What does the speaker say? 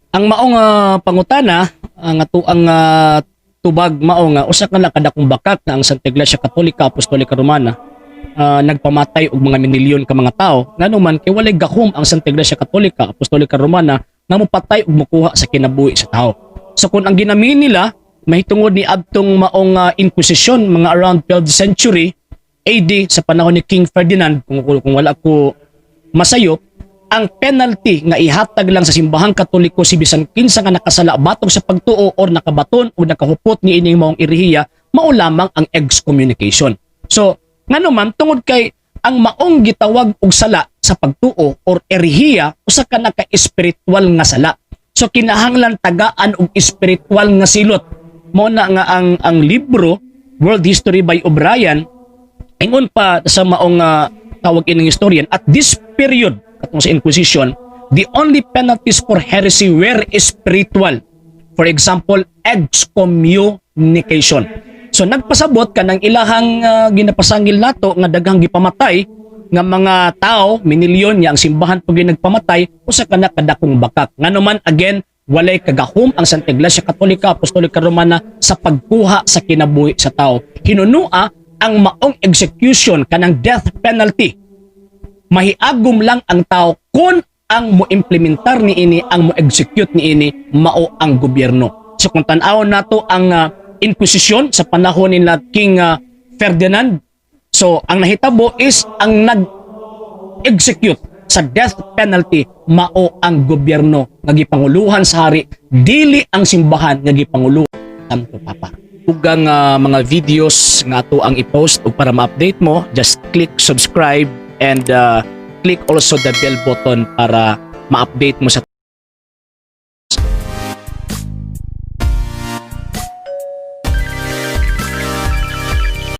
Ang maong pangutana ang ato ang tubag mao nga usa ka na kadakong bakak na ang Santa Iglesia Katolika Apostolika Romana nagpamatay og mga milyon ka mga tao, ngano man kay walay gahom ang Santa Iglesia Katolika Apostolika Romana nga mopatay ug mokuha sa kinabuhi sa tao. So kung ang ginamin nila mahitungod ni adtong maong inquisition mga around 12th century AD sa panahon ni King Ferdinand, kung wala ko masayop, ang penalty nga ihatag lang sa Simbahang Katoliko si bisan kinsa nga nakasala batok sa pagtuo or nakabaton o nakahupot ni ining maong erehiya mao lamang ang excommunication. So ngano man, tungod kay ang maong gitawag og sala sa pagtuo or erehiya, usa ka naka espiritual nga sala. So kinahanglan tagaan og espiritual nga silot. Mao na nga ang libro World History by O'Brien, ingon pa sa maong tawag ining historian, at this period katong sa Inquisition, the only penalties for heresy were spiritual, for example, excommunication. So nagpasabot ka ng ilahang ginapasangil nato nga daghang gipamatay nga mga tao, minilyon niya ang simbahan pag nagpamatay, usa ka na kadakong bakak. Ngano man, again, walay kagahom ang Santa Iglesia Katolika Apostolika Romana sa pagkuha sa kinabuhi sa tao. Hinunua ang maong execution kanang death penalty, mahiagom lang ang tao kung ang mo-implementar ni ini, ang mo-execute ni ini, mao ang gobyerno. So kung tan-awon nato ang inquisition sa panahon nila King Ferdinand, so ang nahitabo is ang nag-execute sa death penalty mao ang gobyerno nga gipanguluhan sa hari, dili ang simbahan nga gipanguluhan Santo Papa. Ug ang mga videos nga ato ang i-post ug para ma-update mo, just click subscribe and click also the bell button para ma-update mo sa